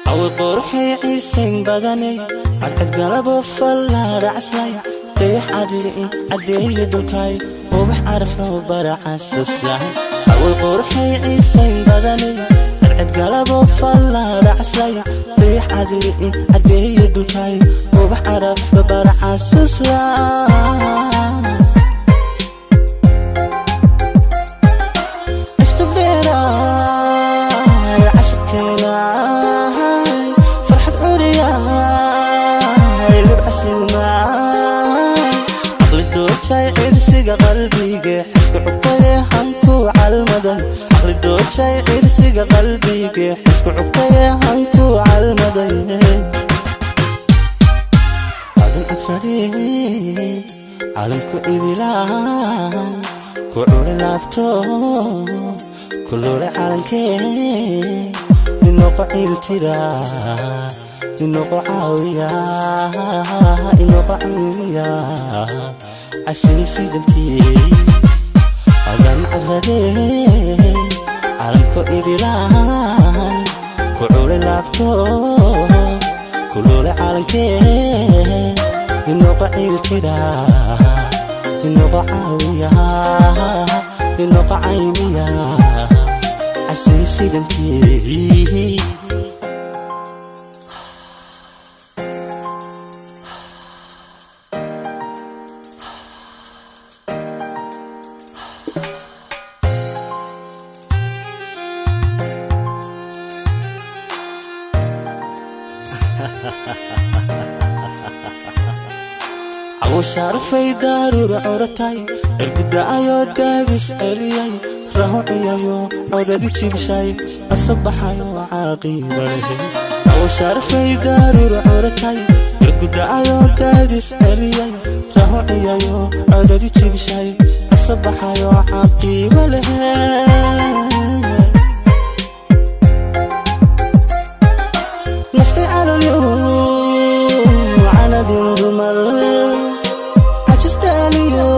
Awi quruxay ciisayn badanay, cadcad galabo fallaadhacaslay, dayax cadli'i caddeeya dhulkay, ubax carafloo baracaasuslahay. Awi quruxay ciisayn badanay, cadcad galabo fallaadhacaslay, dayax cadli'i caddeeya dhulkay, ubax caraflo baracaasuslay. Ishka beeraay cashabkeenaay, farxad curiyaay libcasimaay, caqli doojay cirsiga qalbiga, xisku cugtaye hanku calmaday. Caqli doojay cirsiga qalbiga, xisku cugtaye hanku calmaday. Adan cadradee caalamku idilaan ku culi laabto, kulule calankee, inoqo ciiltira, inoqo caawiya, inoqo caymiya casiisidamkii. Adan cadradee caalamku idilaan ku culi laabto, kulule calankee, inoqo ciiltira, inoqo caawiya, inoqo caymiya casiisidamkii. Sharafay daarur curatay, cirguda'ayoo daadis celiyay, rahuciyayo codadi jibshay, asabaxayo caaqiba lehe. Sharafay daarur curatay, cirguda'ayoo daadis celiyay, rahuciyayo codadi jibshay, asabaxayo caaqiba lehe. Naftay calolyo canadin dumar cajistaaliyo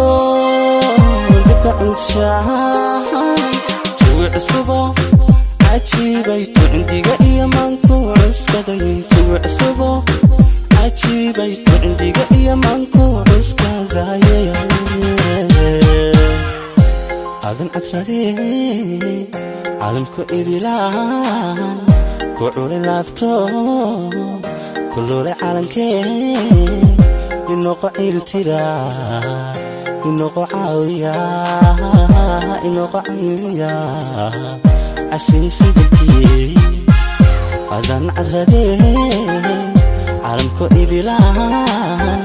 dhibka cudshaay, jawi cusubo cajiibay tu cindiga iyo maanku cuskaday. Jawi cusubo cajiibay tu cindiga iyo maanku cuskadaye. Adan cadradee caalamku idilaan ku culi laabto, kulule calankee, inoqo ciiltira, inoqo caawiya, inoqo caymiya casiisidamkii. Adan cadradee caalamku idilaan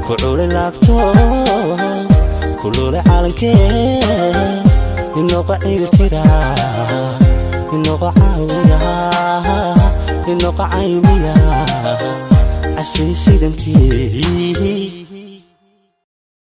ku culi laabto, kulule calankee, inoqo ciiltira, inoqo caawiya, inoqo caymiya casiisidamkii.